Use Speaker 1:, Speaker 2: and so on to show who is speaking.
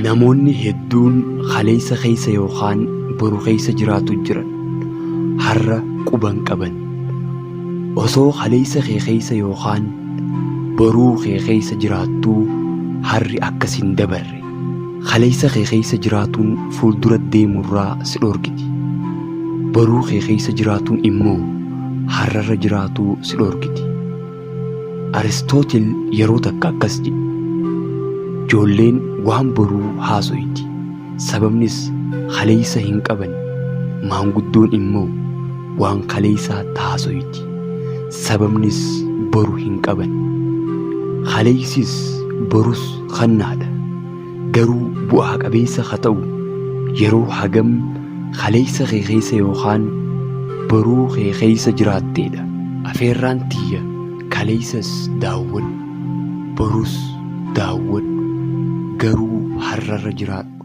Speaker 1: Namoonni hedduun kaleessa keessa yookaan boru keessa jiraatu jiran. Har'a quba hin qaban. Osoo kaleessa kee keessa yookaan boruu kee keessa jiraattuu har'i akka sin dabarre. Kaleessa kee keessa jiraatuun fuuldura deemurraa si dhoorkiti. Boruu kee keessa jiraatuun immoo har'arra jiraatuu si dhoorkiti. Aristootil yeroo takka akkas jedhe, Ijoolleen waan boruu haasoyti, sababnis kaleessa hin qaban, maanguddoon immoo waan kaleessaa haasoyti, sababnis boru hin qaban. Kaleessis borus kennaadha, garuu bu'aa qabeessa ka ta'u yeroo hagam kaleessa kee keessa yookaan boruu kee keessa jiraatteedha. Afeerraan tiyya kaleessas daawwadhu, borus daawwadhu, garuu har'arra jiraadhu.